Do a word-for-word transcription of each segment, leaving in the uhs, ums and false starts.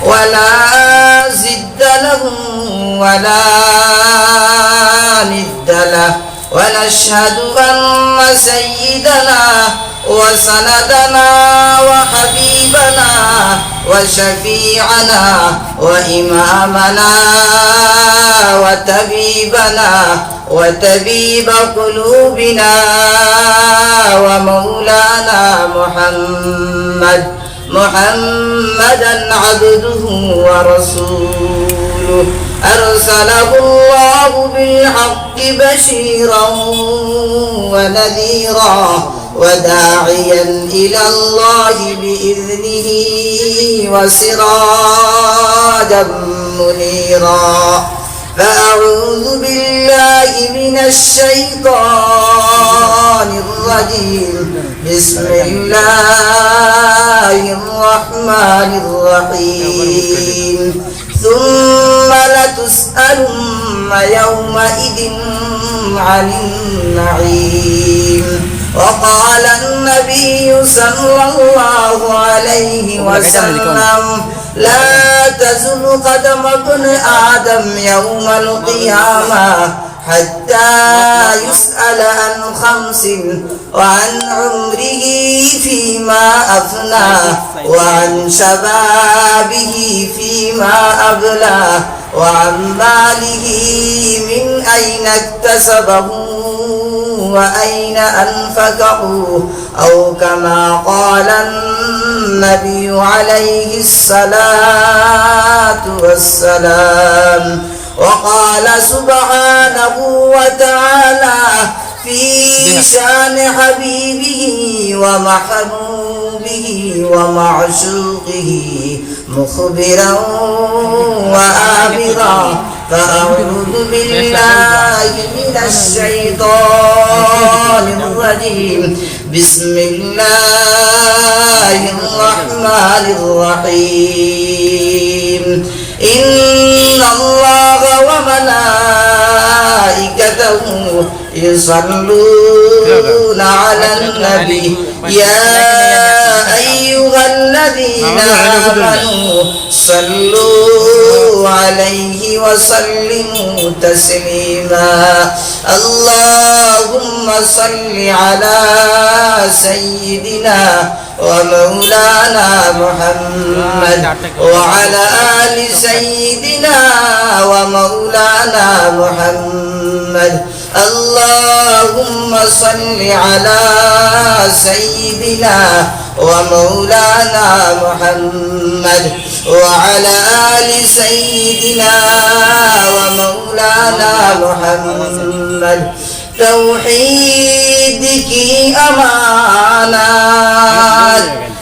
ولا ضد له ولا ند له. ونشهد أن سيدنا وسندنا وحبيبنا وشفيعنا وإمامنا وطبيبنا وطبيب قلوبنا ومولانا محمد، محمدا عبده ورسوله، أرسله الله بالحق بشيرا ونذيرا وداعيا إلى الله بإذنه وسراجا منيرا. فأعوذ بالله من الشيطان الرجيم. بسم الله الرحمن الرحيم. ثم لتسألن يومئذ عن النعيم. وقال النبي صلى الله عليه وسلم: لا تزل قدم ابن آدم يوم القيامة حتى يسأل عن خمس: وعن عمره فيما أفناه، وعن شبابه فيما أبلاه، وعن ماله من أين اكتسبه وأين أنفقه، أو كما قال النبي عليه الصلاة والسلام. وقال سبحانه وتعالى في شان حبيبه ومحبوبه ومعشوقه مخبرا وآمرا: فأعوذ بالله من الشيطان الرجيم. بسم الله الرحمن الرحيم. إن الله وملائكته يصلون على النبي، يا أيها الذين آمنوا صلوا عليه وسلموا تسليما. اللهم صل على سيدنا ومولانا محمد وعلى آل سيدنا ومولانا محمد. اللهم صل على سيدنا ومولانا محمد وعلى آل سيدنا ومولانا محمد. توحید کی امانت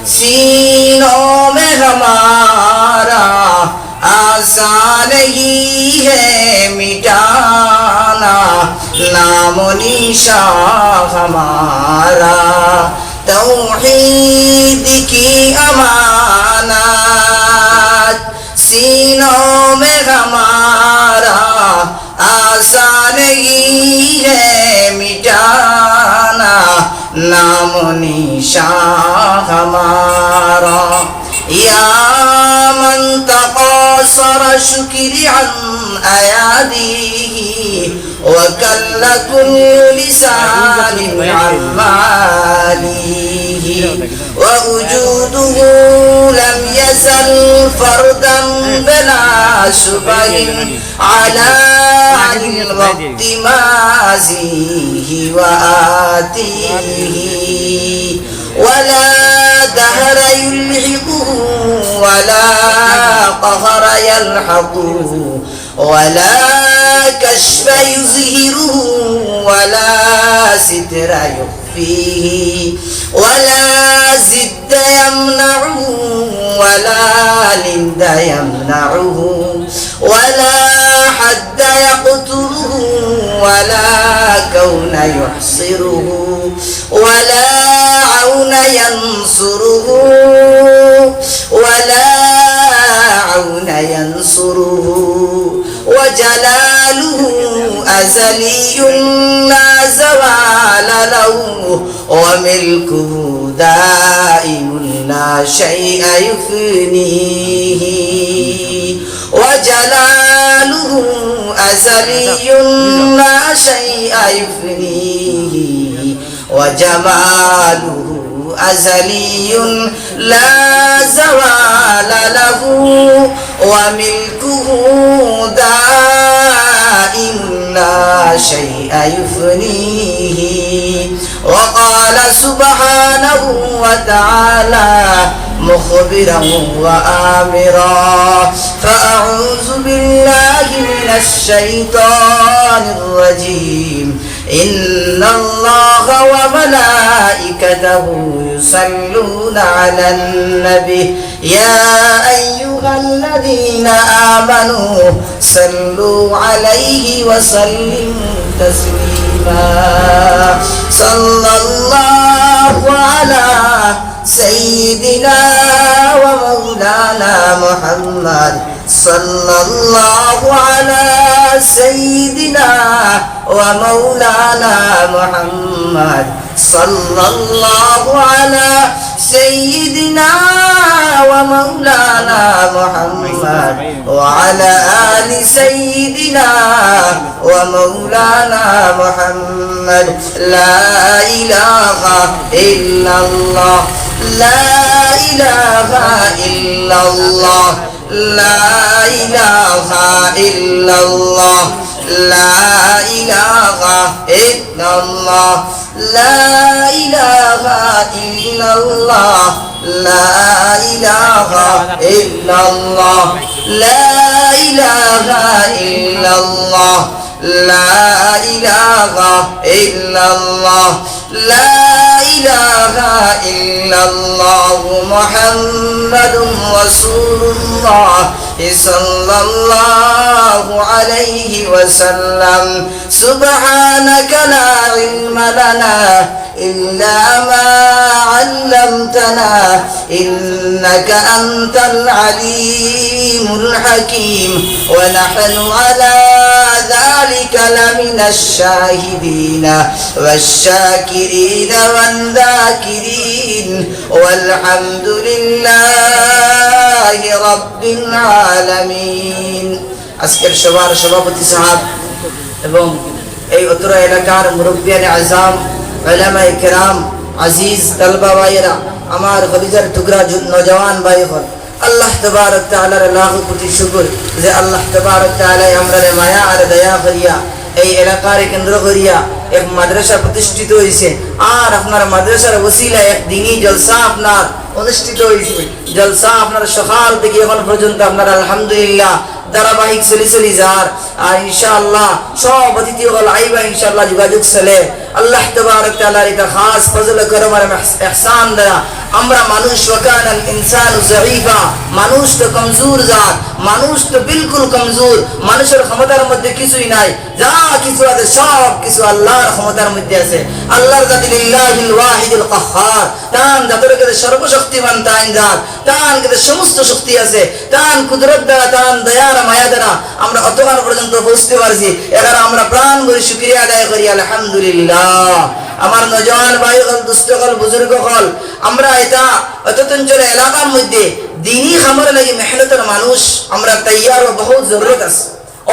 سینوں میں ہمارا، آسان ہی ہے مٹانا نام و نشان ہمارا۔ توحید کی امانت سینوں میں ہمارا، آسان ہی ہے مٹانا نام و نشان ہمارا۔ یا من تقاصر شکر عن ایادیہ، وکل کل لسان عن مالیہ، ووجودہ لم یزل فردا بلا شبہ علا عن الوقت ماضیہ وآتیہ، ولا دہر یلحقہ ولا قہر یلحقہ، ولا کشف یظہرہ ولا ستر یخفیہ، ولا ضد یمنعہ ولا ند یمنعہ، ولا حد یقطعہ ولا کون یحصرہ، ولا عون ینصرہ ولا عون ینصرہ، وجلالہ أزلي لا زوال له، وملكه دائم لا شيء يفنيه، وجلاله أزلي لا شيء يفنيه، وجماله أزلي لا زوال له، وملكه دائم لا شيء يفنيه. وقال سبحانه وتعالى مخبرا وآمرا، فأعوذ بالله من الشيطان الرجيم. إن الله وملائكته يصلون على النبي، يا أيها الذين آمنوا صلوا عليه وسلموا تسليما. صلى الله على سيدنا ومولانا محمد، صلى الله على سيدنا ومولانا محمد، صلى الله على سيدنا ومولانا محمد وعلى آل سيدنا ومولانا محمد. لا إله إلا الله، لا إله إلا الله، لا إله إلا الله، لا إله إلا الله، لا إله إلا الله، لا إله إلا الله، لا إله إلا الله، لا إله إلا الله، لا إله إلا الله، محمد رسول الله صلى الله عليه وسلم. سبحانك لا علم لنا إلا ما علمتنا إنك أنت العليم الحكيم، ونحن على ذلك لمن الشاهدين والشاكرين والذاكرين، والحمد لله رب العالمين. আজকের সভার সভাপতি সাহেব এবং এই অত্র এলাকার মুরব্বিয়ানে আজম, উলামায়ে কেরাম, আজিজ তালবা ভাইয়েরা, আমার কলিজার টুকরা যু-, নওজোয়ান ভাই অকল, আল্লাহ তাবারক তাআলার লাখ কোটি শুকর যে আল্লাহ তাবারক তাআলায় আমরারে মায়া আর দয়া করিয়া এই এলাকারে কেন্দ্র করিয়া এক মাদ্রাসা প্রতিষ্ঠিত অইছে। আর আপনার মাদ্রাসার ওসিলায় এক দিনী জলসা আপনার অনুষ্ঠিত অইছে। জলসা আপনার সকাল থাকি এখন পর্যন্ত আপনার আলহামদুলিল্লাহ ধারাবাহিক চলি চলি যার। আর ইনশাআল্লাহ সব অতিথি অকল আইবা, ইনশাআল্লাহ যোগাযোগ চলে। আল্লাহ তাবারক তাআলার ইটা খাস ফজল করম আর এহস-, এহসান দ্বারা আমরা মানুষ, ওয়াকানাল ইনসানু যায়ীফা, মানুষ তো কমজোর জাত, মানুষ তো বিলকুল কমজোর, মানুষর ক্ষমতার মধ্যে কিছুই নাই, যা কিছু আছে সব কিছু আল্লাহর ক্ষমতার মধ্যে আছে। আল্লাহর জাতি লিল্লাহিল ওয়াহিদুল কাহহার, তান জাতর কাছে সর্বশক্তিমান তাইন জাত, তান কাছে সমস্ত শক্তি আছে, তান কুদরত দ্বারা, তান দয়া আর মায়া দ্বারা আমরা অতখান পর্যন্ত পৌঁছতে পারছি। এর আমরা প্রাণ ভরি শুকরিয়া আদায় করি, আলহামদুলিল্লাহ। আমার নওজোয়ান ভাই অকল, দোস্ত অকল, বুজুর্গ অকল, আমরা ইটা অত্র অঞ্চল এলাকার মধ্যে দিনী কামর লাগি মেহনতর মানুষ আমরা তৈয়ার অওয়া বহুত জরুরত আছে।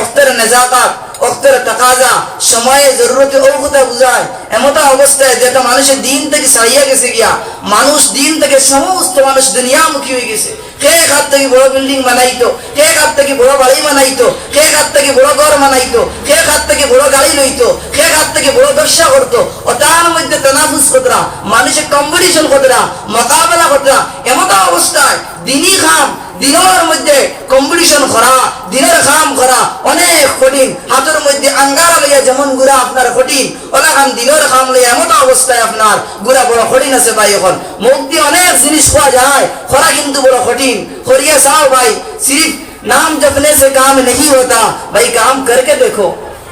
অক্তর নেজাকাত, অক্তর তাকাজা, সময়ে জরুরতে অউ কথা বুঝায়। এমতা অবস্থায় যেটা মানুষের দিন থাকি ছাড়িয়া গেছে গিয়া, মানুষ দিন থাকি সমস্ত মানুষ দুনিয়ামুখী অইগেছে। কে কার থাকি বড় বিল্ডিং বানাইতো, কে কার থাকি বড় বাড়ি বানাইতো, কে কার থাকি বড় ঘর বানাইতো, কে কার থাকি বড় গাড়ি লইতো, কে কার থাকি বড় ব্যবসা করতো, অতার মধ্যে তানাফুস করতরা, মানুষে কম্পিটিশন করতরা, মোকাবেলা করতরা। এমতা অবস্থায় দিনী কাম, দিনর মধ্যে কম্পিটিশন করা, দিনর কাম করা অনেক কঠিন। হাতর মধ্যে আঙ্গারা লইয়া যেমন ঘুরা আপনার কঠিন, অলাখান দিনর কাম লইয়া এমতা অবস্থায় আপনার ঘুরা বড় কঠিন আছে ভাই। এখন মুখ দি অনেক জিনিস কওয়া যায়, করা কিন্তু বড় কঠিন। করিয়া চাও ভাই, সিরিফ নাম জপনে সে কাম নেহি হোতা, ভাই কাম করকে দেখো,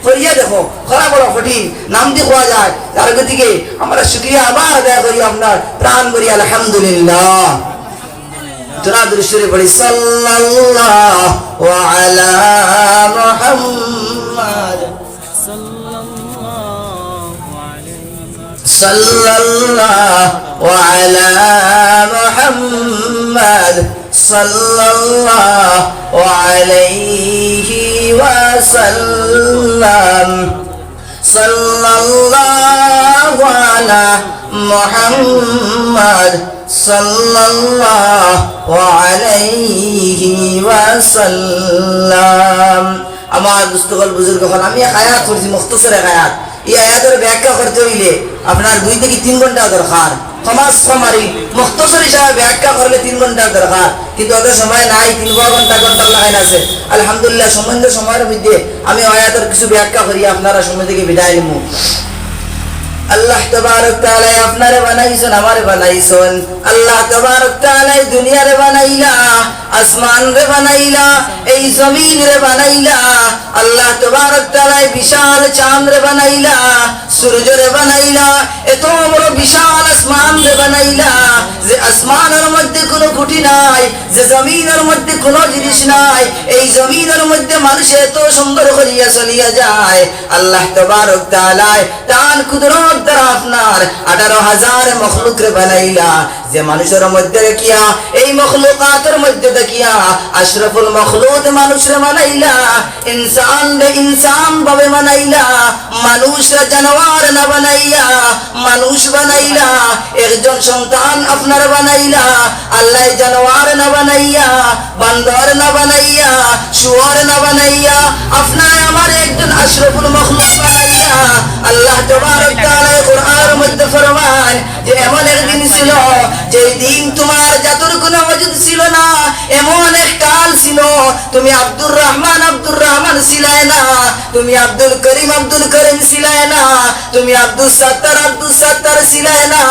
করিয়া দেখো, করা বড় কঠিন। নাম দি কওয়া যায়, তার গতিকে আমরা শুকরিয়া আবার আদায় করি আপনার প্রাণ ভরি, আলহামদুলিল্লাহ। দুরূদ শরীফ পড়ি, সাল্লাল্লাহু আলা মুহাম্মাদ। صلى الله على محمد صلى الله عليه وسلم. صلى الله على محمد صلى الله عليه وسلم. আমার দোস্ত অকল, বুজুর্গ অকল, আমি এক আয়াত পড়ছি, মুখতসর এক আয়াত। ই আয়াতর ব্যাখ্যা করতে অইলে আপনার দুই থাকি তিন ঘন্টা দরকার। কমাস কম আর ই মুখতসর হিসাবে ব্যাখ্যা করলে তিন ঘন্টা দরকার, কিন্তু অত সময় নাই। তিন ঘন্টা, ঘন্টা লাগাইন আছে। আলহামদুলিল্লাহ, সম্বন্ধ সময়র মধ্যে আমি আয়াতর কিছু ব্যাখ্যা করি, আপনারা সময় থাকি বিদায় নিমু। আল্লাহ তাবারক তাআলায় আপনারে বানাইছইন, আমারে বানাইছইন। আল্লাহ তাবারক তাআলায় দুনিয়ারে বানাইলা, আসমানরে বানাইলা, এই জমিনরে বানাইলা। আল্লাহ তাবারক তাআলায় বিশাল চাঁদরে বানাইলা, সূর্যরে বানাইলা। এত বড় বিশাল আসমানরে বানাইলা, যে আসমানর মধ্যে কুনু খুঁটি নাই, যে জমিনর মধ্যে কুনু জিনিস নাই, এই জমিনর মধ্যে মানুষে এত সুন্দর করিয়া চলিয়া যায়। আল্লাহ তাবারক তাআলায় তান কুদরত দ্বারা আপনার আঠারো হাজার মখলুকরে বানাইলা, যে মানুষর মধ্যে দেখিয়া, এই মখলুকাতর মধ্যে দেখিয়া আশরাফুল মখলুক মানুষরে বানাইলা, ইনসানরে ইনসান ভাবে বানাইলা, মানুষরে জানোয়ার না বানাইয়া, মানুষ বানাইলা, একজন সন্তান আপনার বানাইলা, আল্লায় জানোয়ার না বানাইয়া, বান্দর না বানাইয়া, শুয়োর না বানাইয়া, আপনারে আমারে একজন আশরাফুল মখলুক বানাইলা। আল্লাহ তাবারক তাআলায় কোরআনর মধ্যে ফরমাইন যে এমন একদিন ছিল, যেই দিন তুমার জাতর কুনু ওজুদ ছিল না, এমন এক কাল ছিল, তুমি আব্দুর রহমান আব্দুর রহমান ছিলায় না, তুমি আব্দুল করিম আব্দুল করিম ছিলায় না, তুমি আব্দুস সাত্তার আব্দুস সাত্তার ছিলায় না,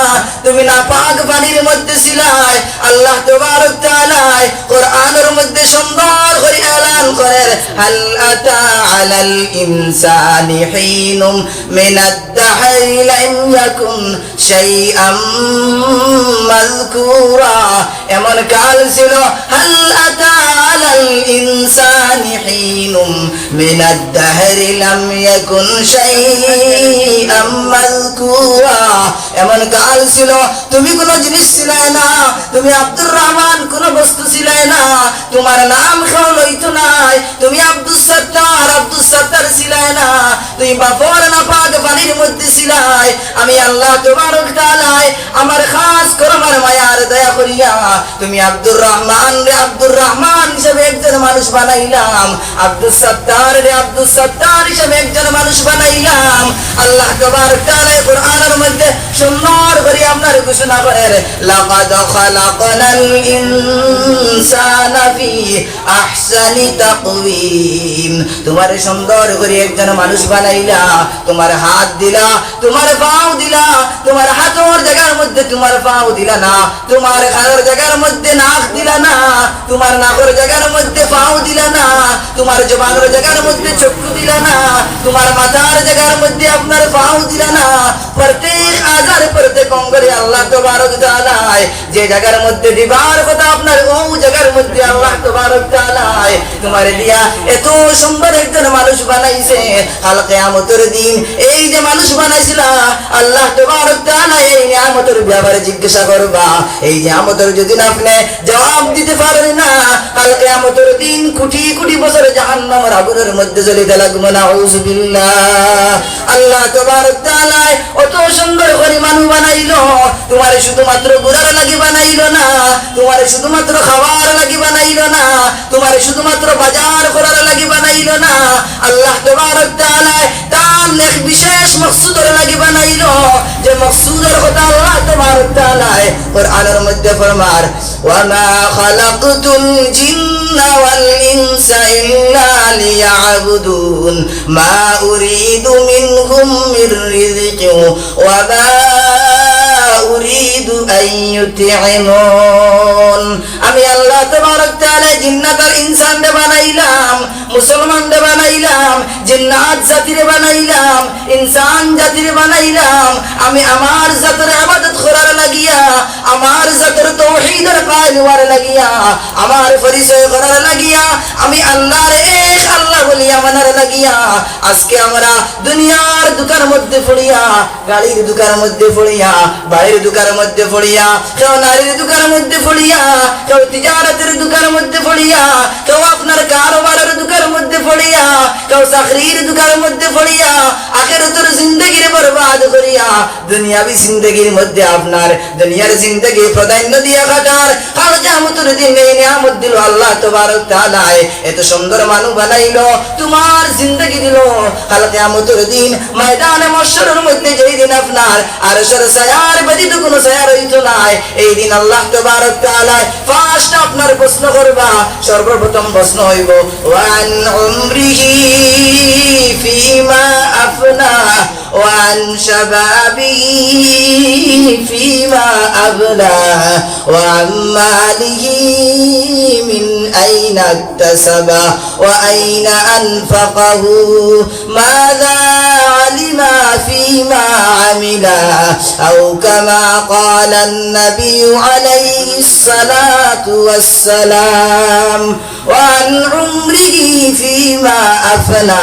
তুমি নাপাক পানির মধ্যে ছিলায়। আল্লাহ তাবারক তাআলায় কোরআনর মধ্যে সুন্দর করি এলান করের, هل أتى على الإنسان حين من الدهر لم يكن شيئا مذكورا। এমন কাল ছিল, هل أتى على الإنسان حين من الدهر لم يكن شيئا مذكورا। এমন কাল ছিল, তুমি কুনু জিনিস ছিলায় না, তুমি আব্দুর রহমান কুনু বস্তু ছিলায় না, তুমার নাম কেউ লইতো নায়, তুমি আব্দুস সাত্তার আব্দুস সাত্তার ছিলায় না, তুমি বাপর নাপাক পানির মধ্যে ছিলায়। আমি আল্লাহ তাবারক তাআলায় আমার খাস করমার মায়ার দয়া করিয়া তুমি আব্দুর রহমানরে আব্দুর রহমান হিসাবে একজন মানুষ বানাইলাম, আব্দুস সাত্তাররে আব্দুস সাত্তার হিসাবে একজন মানুষ বানাইলাম। আল্লাহ তাবারক তাআলায় কোরআনর মধ্যে সুন্দর করি আপনারে ঘোষণা করের, لقد خلقنا الإنسان في أحسن تقويم। তুমারে সুন্দর করি একজন মানুষ বানাইলা, তুমার হাত দিলা, তুমার পাও দিলা, তুমার হাতর জাগার মধ্যে তুমার পাও দিলা না, তুমার কানর জাগার মধ্যে নাক দিলা না, তুমার নাকর জাগার মধ্যে পাও দিলা না, তুমার জবানর জাগার মধ্যে চক্ষু দিলা না, তুমার মাথার জাগার মধ্যে আপনার পাও দিলা না। প্রত্যেক আজার, প্রত্যেক অঙ্গরে আল্লাহ তাবারক তাআলায় যে জাগার মধ্যে দিবার কথা আপনার, অউ জাগার মধ্যে আল্লাহ তাবারক তাআলায় তুমারে দিয়া এত সুন্দর একজন মানুষ বানাইছে। কাল কিয়ামতর দিন এই যে মানুষ বানাইছিলা, আল্লাহ তাবারক তাআলায় এই নিয়ামতর ব্যাপারে জিজ্ঞাসা করবা। এই নিয়ামতর যদি না আপনে জবাব দিতে পারইন না, কাল কিয়ামতর দিন কুটি কুটি বছর জাহান্নামর আগুনর মধ্যে জ্বলিতে লাগবো। নাউজুবিল্লাহ। আল্লাহ তাবারক তাআলায় অত সুন্দর করি মানুষ বানাইলো, তুমারে শুধুমাত্র ঘুরার লাগি বানাইলো না, তুমারে শুধুমাত্র খাওয়ার লাগি বানাইলো না, তুমারে শুধুমাত্র বাজার করার লাগি বানাইলো না। আল্লাহ তাবারক তাআলায় তান এক বিশেষ মকসুদর লাগি বানাইলো, যে মকসুদর কথা আল্লাহ তাবারক তাআলায় কোরআনর মধ্যে ফরমার, وما خلقت الجن والإنس إلا ليعبدون ما أريد منهم من رزق وما أريد أن يطعمون। আমি আল্লাহ তাবারক তাআলায় জিন্নাত আর ইনসানরে বানাইলাম, মুসলমানরে বানাইলাম, জিন্নাত জাতিরে বানাইলাম, ইনসান জাতিরে বানাইলাম। আমি আমার জাতর ইবাদত করার লাগিয়া, আমার জাতর তৌহিদর কায়েল অওয়ার লাগিয়া, আমার পরিচয় করার লাগিয়া আমি আল্লাহরে এক আল্লাহ বলিয়া মানার লাগিয়া আজকে আমরা দুনিয়ার ধুকার মধ্যে পড়িয়া, গাড়ির ধুকার মধ্যে পড়িয়া, বাড়ির ধুকার মধ্যে পড়িয়া, কেউ নারীর ধুকার মধ্যে পড়িয়া, কেউ তিজারতের ধুকার মধ্যে পড়িয়া, কেউ আপনার কারোবারের ধুকার মধ্যে পড়িয়া, কেউ চাকরির ধুকার মধ্যে পড়িয়া, আখেরাতর জিন্দেগিরে বরবাদ করিয়া, দুনিয়াবি জিন্দেগির মধ্যে আপনার দুনিয়ার জিন্দেগি প্রাধান্য দিয়া কাটার, কাল কিয়ামতর দিন এই নিয়ামত দিল আল্লাহ তাবারক তাআলায়, এত সুন্দর মানুষ বানাইলো, তোমার জিন্দেগি দিল, কাল কিয়ামতর দিন ময়দানে মাহশরর মধ্যে যেই দিন আপনার আরশর ছায়ার ব্যতীত কোনো ছায়া রইতো নায়, এই দিন আল্লাহ তাবারক তাআলায় first আপনার প্রশ্ন করবা, সর্বপ্রথম প্রশ্ন হইব, "ওয়ান উমরিহি ফিমা আফনা, ওয়ান শাবাবিহি ফিমা আবলা, ওয়ান মালিহি মিন আইনা ইকতাসাবা, ওয়া আইনা আনফাকাহু, মাযা আলিমা ফিমা আমিলা।" আও কামা ক্বালান নবী আলাইহিস সালাতু ওয়াস সালাম, "ওয়ান উমরিহি ফিমা আফনা।"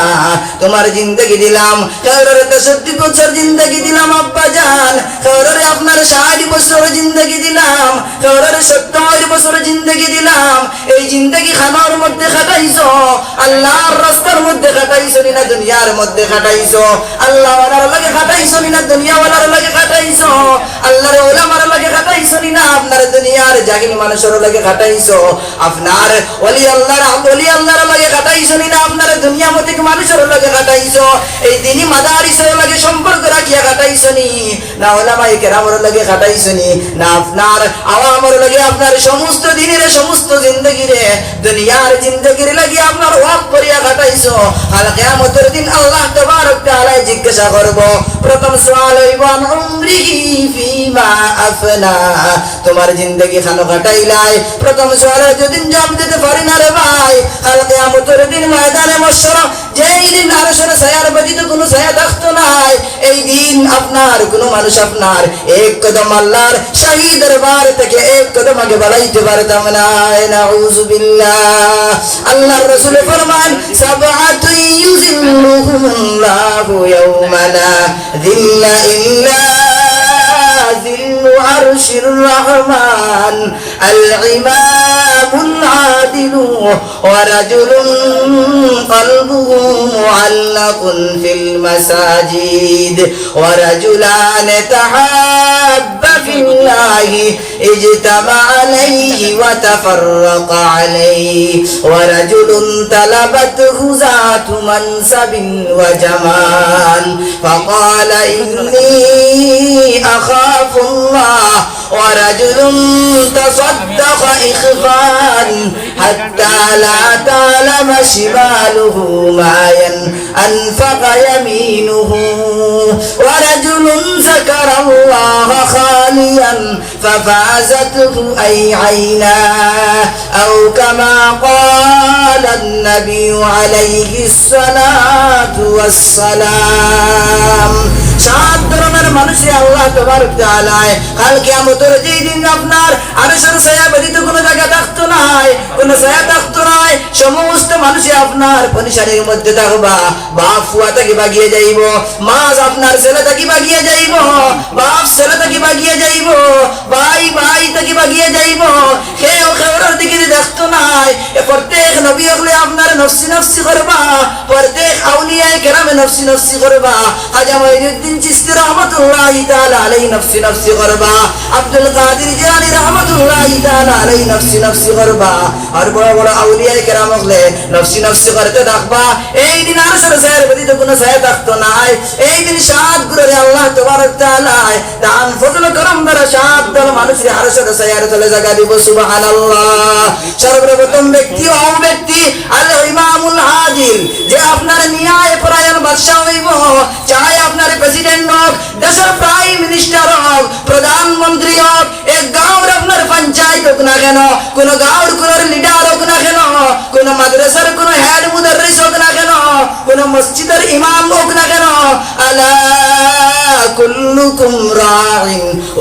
তোমার জিন্দেগি দিলাম, কারোর তেষট্টি বছর জিন্দেগি দিলাম আব্বা জান, কারোর আপনার ষাট বছর জিন্দেগি দিলাম, কারোর সত্তর বছর জিন্দেগি দিলাম। এই জিন্দেগি খানোর মধ্যে কাটাইছো, আল্লাহর রাস্তার মধ্যে কাটাইছো নি না দুনিয়ার মধ্যে কাটাইছো? আল্লাহওয়ালার লগে কাটাইছো নি না দুনিয়াওয়ালার লগে কাটাইছো? আল্লাহর ওলামার লগে কাটাইছো নি না আপনার দুনিয়ার জাহিল মানুষর লগে কাটাইছো? আপনার ওলি আল্লাহর, ওলি আল্লাহর লগে কাটাইছো নি না আপনার দুনিয়ামতিক মানুষর লগে কাটাইছো? এই দিনি মাদারিসর লগে সম্পর্ক রাখিয়া কাটাইছো নি না ওলামায়ে কেরামর লগে কাটাইছো নি না আপনার আওয়ামর লগে আপনার সমস্ত দিনরে, সমস্ত জিন্দেগিরে দুনিয়ার জিন্দেগির লাগি আপনার ওয়াক্ফ করিয়া কাটাইছো? কাল কিয়ামতর দিন আল্লাহ তাবারক তাআলায় জিজ্ঞাসা করব, প্রথম সওয়াল হইব, "আন উমরিহি ফিমা আফনা।" তোমার জিন্দেগি খানো কাটাইলায়? প্রথম সওয়ালর যদি জবাব দিতে পারি না রে ভাই, কাল কিয়ামতর দিন ময়দানে মাহশর যেই দিন আরশর ছায়ার ব্যতীত কোনো ছায়া থাকতো নায়, এই দিন আপনার কোনো মানুষ আপনার এক কদম আল্লাহর শাহী দরবার থেকে এক কদম আগে বাড়াইতে পারতাম নায়। নাউজুবিল্লাহ। আল্লাহর রাসূলে ফরমান, "সাবআতুন ইউযিল্লুহুমুল্লাহু ইয়াওমা লা যিল্লা ইল্লা যিল্লু আরশির রহমান।" الإمام العادل ورجل قلبه معلق في المساجد ورجلان تحابا في الله اجتمعا عليه وتفرقا عليه ورجل طلبته ذات منصب وجمال فقال إني أخاف الله ورجل تصدق إخفاء حتى لا تعلم شماله ما ين- أنفق يمينه ورجل ذكر الله خاليا ففاضت عيناه أو كما قال النبي عليه الصلاة والسلام। সাত ধরনের মানুষরে আল্লাহ তাবারক তাআলায় কাল কিয়ামতর যেই দিন আপনার আরশর ছায়া ব্যতীত কোনো জাগা থাকতো নায়, কোনো ছায়া থাকতো নায়, সমস্ত মানুষে আপনার পেরেশানির মধ্যে থাকবা। বাপ ফুয়া থাকি ভাগিয়া যাইবো, মা আপনার ছেলে থাকি ভাগিয়া যাইবো, বাপ ছেলে থাকি ভাগিয়া যাইবো, ভাই ভাই থাকি ভাগিয়া যাইবো, কেউ কেউর দিকে দেখতো নায়। এ প্রত্যেক নবী অকলে আপনার নফসি নফসি করবা, প্রত্যেক আউলিয়ায়ে কেরামে নফসি নফসি করবা। খাজা মঈনুদ্দিন চিশতি রহমতুল্লাহি তাআলা আলাইহি নফসি নফসি করবা, আব্দুল কাদির জিলানী রহমতুল্লাহি তাআলা আলাইহি নফসি নফসি করবা। আর বড় বড় আউলিয়ায়ে কেরাম অকলে নফসি নফসি করতে থাকবা। এই দিন আরশর ছায়ার ব্যতীত কোনো ছায়া থাকতো নায়। এই দিন সাত গুরুরে আল্লাহ তাবারক তাআলায় তান ফজল করম দ্বারা সাত দল মানুষরে আরশর ছায়ার তলে জাগা দিবো। সুবহানাল্লাহ। সর্বপ্রথম ব্যক্তি, ও ব্যক্তি, আল ইমামুল আদিল, যে আপনার ন্যায় পরায়ণ বাদশা হইবো, চাই আপনার প্রেসিডেন্ট হোক, দেশর প্রাইম মিনিস্টার হোক, প্রধানমন্ত্রী হোক, এক গাঁওর আপনার পঞ্চায়েত হোক না কেন, কোনো গাঁওর কোনো লিডার হোক না কেন, কোনো মাদ্রাসার কোনো হেড মুদাররিস হোক না কেন, কোনো মসজিদর ইমাম হোক না কেন, আলা كلكم راع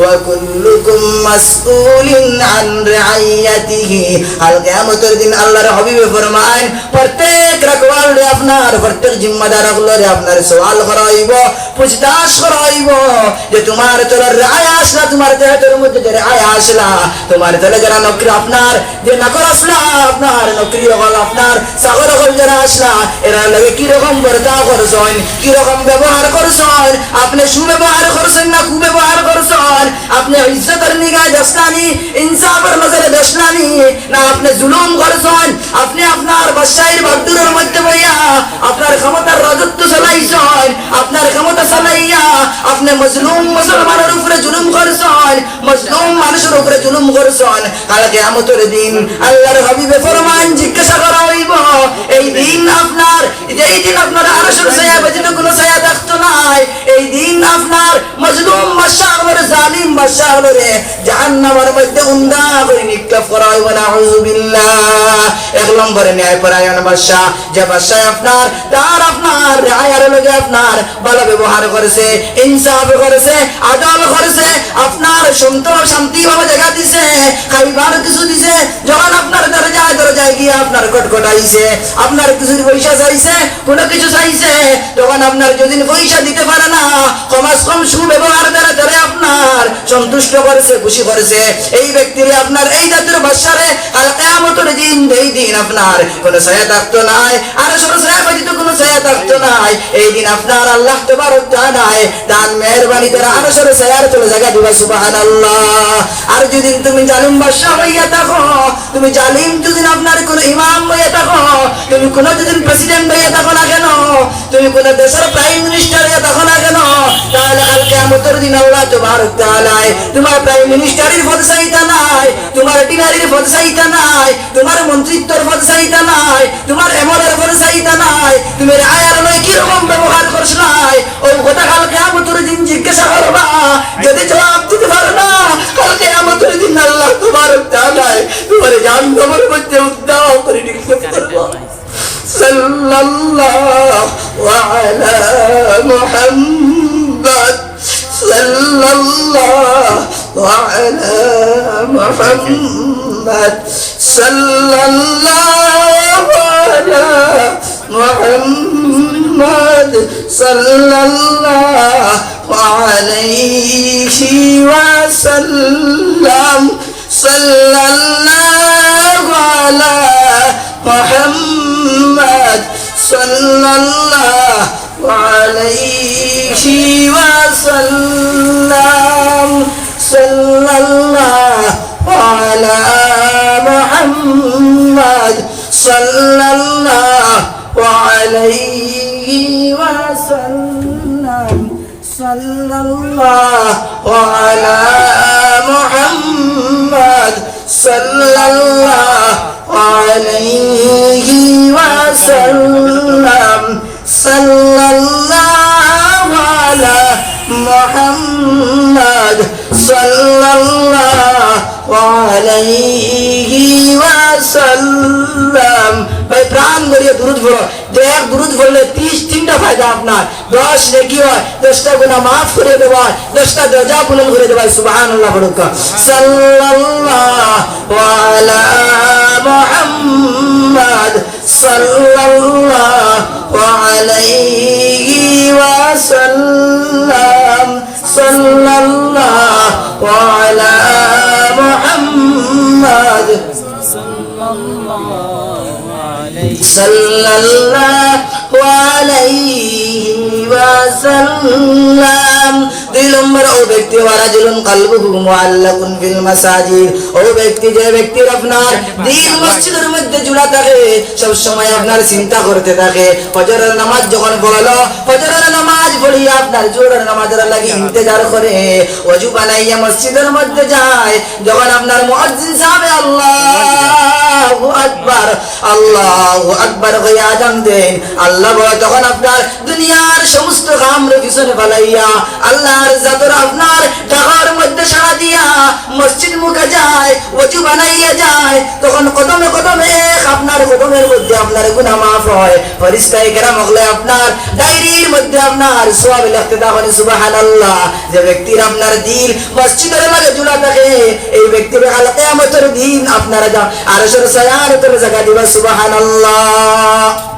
وكلكم مسؤول عن رعيته। কাল কিয়ামতর দিন আল্লাহর হাবিবে ফরমাইন, প্রত্যেক রাখওয়ালরে আপনার, প্রত্যেক জিম্মাদার অকলরে আপনার সওয়াল করা অইবো, পুছতাছ করা অইবো যে তুমার তলর রেআয়া আছলা, তুমার তেহতর মধ্যে যে রেআয়া আছলা, তুমার তলে যারা নকরি আপনার যে নকর আছলা, আপনার নকরি অকল, আপনার চাকর অকল যারা আছলা, এরার লগে কিরকম বর্তাও করছইন, কিরকম ব্যবহার করছইন, আপনে সুব্যবহার করছইন না কুব্যবহার করছইন, আপনে ইজ্জতর নিগায় দেখছলানি, ইনসাফর নজরে দেখছলানি, না আপনে জুলুম করছইন, আপনে আপনার বাদশাহীর বাগডোরর মধ্যে বইয়া আপনার ক্ষমতার রাজত্ব চালাইছইন, আপনার ক্ষমতা চালাইয়া আপনে মজলুম মুসলমানর উপরে জুলুম করছইন, মজলুম মানুষর উপরে জুলুম করছইন। কাল কিয়ামতর দিন আল্লাহর হাবিবে ফরমাইন, জিজ্ঞাসা করা অইবো, এই দিন আপনার, যেই দিন আপনার আরশর ছায়া ব্যতীত কুনু ছায়া থাকতো নায়, এই দিন আপনার মজলুম বাদশা অকলরে, জালিম বাদশা অকলরে জাহান্নামর মধ্যে উন্দা করি নিক্ষেপ করা অইবো, নাউজুবিল্লাহ। এক নম্বরে ন্যায়পরায়ণ বাদশা, যে বাদশায় আপনার, তার আপনার রেআয়ার লগে আপনার ভালা ব্যবহার করছে, ইনসাফ করছে, আদল করছে, আপনার সন্ত-, শান্তিভাবে জাগা দিছে, খাইবার কিছু দিছে, যখন আপনার দরজায় দরজায় গিয়া আপনার খটখটাইছে, আপনার কিছুর পয়সা চাইছে, কুনু কিছু চাইছে, তখন আপনার যদি পয়সা দিতে পারে না, কমাস কম সুব্যবহার দ্বারা তারে আপনার সন্তুষ্ট করছে, খুশি করছে, এই ব্যক্তিরে আপনার, এই জাতির বাদশারে কাল কিয়ামতর দিন, যেই দিন আপনার কুনু ছায়া থাকতো নায়, আরশর ছায়া ব্যতীত কুনু ছায়া থাকতো নায়, এই দিন আপনার আল্লাহ তাবারক তাআলায় তান মেহেরবানি দ্বারা আরশর ছায়ার তলে জাগা দিবা, সুবহানাল্লাহ। আর যদি তুমি জালিম বাদশা অইয়া থাকো, তুমি জালিম যদি আপনার কুনু ইমাম অইয়া থাকো, তুমি কুনু যদি প্রেসিডেন্ট অইয়া থাকো না কেন, তুমি কুনু দেশর প্রাইম মিনিস্টার অইয়া থাকো না কেন, তাইলে কাল কিয়ামতর দিন আল্লাহ তাবারক তাআলায় তুমার প্রাইম মিনিস্টারির পদ চাইতা নায়, তুমার ডিনারির পদ চাইতা নায়, তুমার মন্ত্রিত্বর পদ চাইতা নায়, তুমার এমএলএর পদ চাইতা নায়, তুমি রেআয়ার লগে কিরকম ব্যবহার করছলায়, অউ কথা কাল কিয়ামতর দিন জিজ্ঞাসা করবা। যদি জবাব দিতে পারো না, কাল কিয়ামতর দিন আল্লাহ তাবারক তাআলায় তুমারে জাহান্নামর মধ্যে উন্দা করি নিক্ষেপ করবা। صلى الله على محمد، صلى الله على محمد، صلى الله على محمد، صلى الله عليه وسلم، صلى الله على محمد، صلى الله عليه وسلم، صلى الله على محمد، صلى الله عليه وسلم، صلى الله على محمد، صلى الله عليه وسلم، صلى الله على محمد، صلى الله عليه وسلم। ভাই, প্রাণ ভরিয়া দুরূদ পড়ো। যে এক দুরূদ পড়লে ত্রিশ, তিনটা ফায়দা আপনার, দশ নেকি অয়, দশটা গুনাহ মাফ করি দেওয়া অয়, দশটা দরজা বুলন্দ করি দেওয়া অয়। সুবহানাল্লাহ পড়ুক্কা। صلى الله على محمد، صلى الله عليه وسلم، صلى الله على محمد، صلى الله عليه وسلم। দুই নম্বর, অউ ব্যক্তি, ورجل قلبه معلق في المساجد, অউ ব্যক্তি, যে ব্যক্তির আপনার দিল মসজিদর মধ্যে ঝুলা থাকে, সব সময় আপনার চিন্তা করতে থাকে। ফজরর নামাজ যখন পড়লো, ফজরর নামাজ পড়িয়া আপনার জোহরর নামাজর লাগি ইন্তেজার করে, অজু বানাইয়া মসজিদর মধ্যে যায়, যখন আপনার মুয়াজ্জিন সাহেবে আল্লাহু আল্লাহু আকবার, আল্লাহু আকবার কইয়া আজান দেইন। আল্লাহ বলে, তখন আপনার দুনিয়ার সমস্ত কামরে পিছনে ফালাইয়া আল্লাহর জাতর আপনার ডাকর মধ্যে সাড়া দিয়া মসজিদ মুখা যায়, ওযু বানাইয়া যায়। তখন কদমে কদমে এক আপনার কদমের মধ্যে আপনার গুনাহ মাফ হয়। ফেরেশতায়ে কেরাম অকলে আপনার ডায়েরির মধ্যে আপনার সওয়াব লেখতে থাকইন। সুবহানাল্লাহ। যে ব্যক্তির আপনার দিল মসজিদর লগে জুড়া থাকে, এই ব্যক্তিরে কাল কিয়ামতর দিন আপনারা যা আরশের ছায়ার তলে জাগা দিবা। সুবহানাল্লাহ।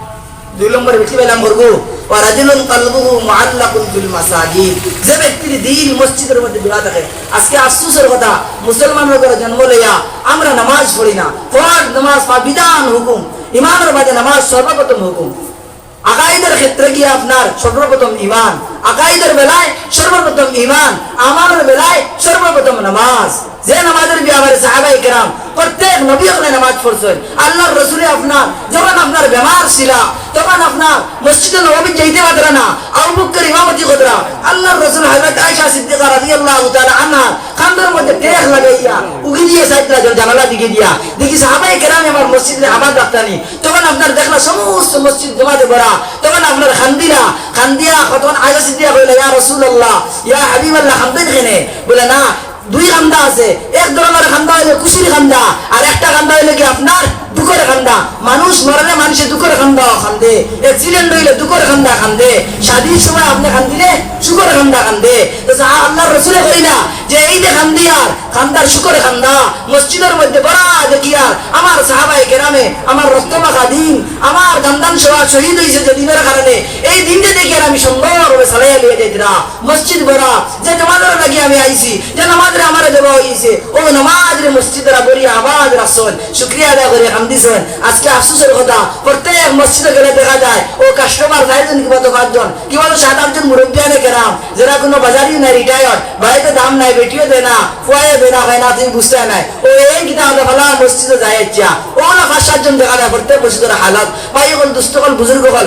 দুই নম্বর ব্যক্তি পেলাম করবো, ওয়া রাজুলুন কালবুহু মুআল্লাকুন ফিল মাসাজিদ। যে ব্যক্তির দিল মসজিদর মধ্যে জুড়া থাকে। আজকে আফসোসর কথা, মুসলমানর ঘরো জন্ম লইয়া আমরা নামাজ পড়ি না। ফরজ নামাজ বা বিধান হুকুম, ইমানর বাদে নামাজ সর্বপ্রথম হুকুম। আকাইদর ক্ষেত্রে গিয়া আপনার সর্বপ্রথম ইমান, আকাইদর বেলায় সর্বপ্রথম ইমান, আমলর বেলায় সর্বপ্রথম নামাজ। যে নামাজর ব্যাপারে সাহাবায়ে কেরাম প্রত্যেক নবী অকলে নামাজ পড়ছইন। আল্লাহর রসুলে আপনার যখন আপনার বেমার ছিলা, তখন আপনার মসজিদে নববীত যাইতে পারতরা না, আবু বকর ইমামতি করতরা। আল্লাহর রসুল হযরত আয়েশা সিদ্দিকা রাদিয়াল্লাহু তাআলা আনহা কান্দর মধ্যে টেক লাগাইয়া উকি দিয়া চাইতরা জানালার দিকে দিয়া, দেখি সাহাবায়ে কেরামে আমার মসজিদরে আবাদ রাখতা নি। তখন আপনার দেখলা সমস্ত মসজিদ জমাতে ভরা, তখন আপনার কান্দিলা, কান্দিয়া তখন আয়েশা সিদ্দিকা কইলা, "ইয়া রাসূলুল্লাহ, ইয়া হাবিবাল্লাহ, কান্দইন কেনে?" বলে, "না, দুই কান্দা আছে, এক ধরনর কান্দা অইলো খুশির কান্দা, আর একটা কান্দা অইলো কি আপনার দুঃখর কান্দা। মানুষ মরলে মানষে দুঃখর কান্দা কান্দে, accident অইলে দুঃখর কান্দা কান্দে, শাদির সময় আপনে কান্দিলে সুখর কান্দা কান্দে।" তো সা-, আল্লাহর রসুলে কইলা যে এই যে কান্দিয়ার কান্দার সুখর কান্দা, মসজিদর মধ্যে ভরা দেখিয়ার আমার সাহাবায়ে কেরামে, আমার রক্তমাখা দিন, আমার দান্দান সওয়াদ শহীদ অইছে যে দিনর কারণে, এই দিনরে দেখিয়ার আমি সুন্দরভাবে সাজাইয়া লইয়া যাইতরা। মসজিদ ভরা, যে নামাজর লাগি আমি আইছি, যে নামাজরে আমারে দেওয়া অইছে, অউ নামাজরে মসজিদর ভরিয়া আবাদ রাখছইন। শুকরিয়া আদায় করি কান্দিছইন। আজকে আফসোসর কথা, প্রত্যেক মসজিদো গেলে দেখা যায় অউ customer চাইরজন কিবা তো পাঁচজন, কিবা তো সাত আটজন মুরব্বিয়ানে কেরাম, যেরা কুনু বাজারিও নাই, retired, বাড়িত দাম নাই, বেটিও দেয় না, ফুয়াইও দেয় না, কয় না, তুমি বুঝতায় নায়। অউ এই কিতা অইলো, ফালা মসজিদো যায় আইচ্ছা, অউ না পাঁচ সাতজন দেখা যায় প্রত্যেক মসজিদর হালত। ভাই অকল, দুস্ত অকল, বুজুর্গ অকল,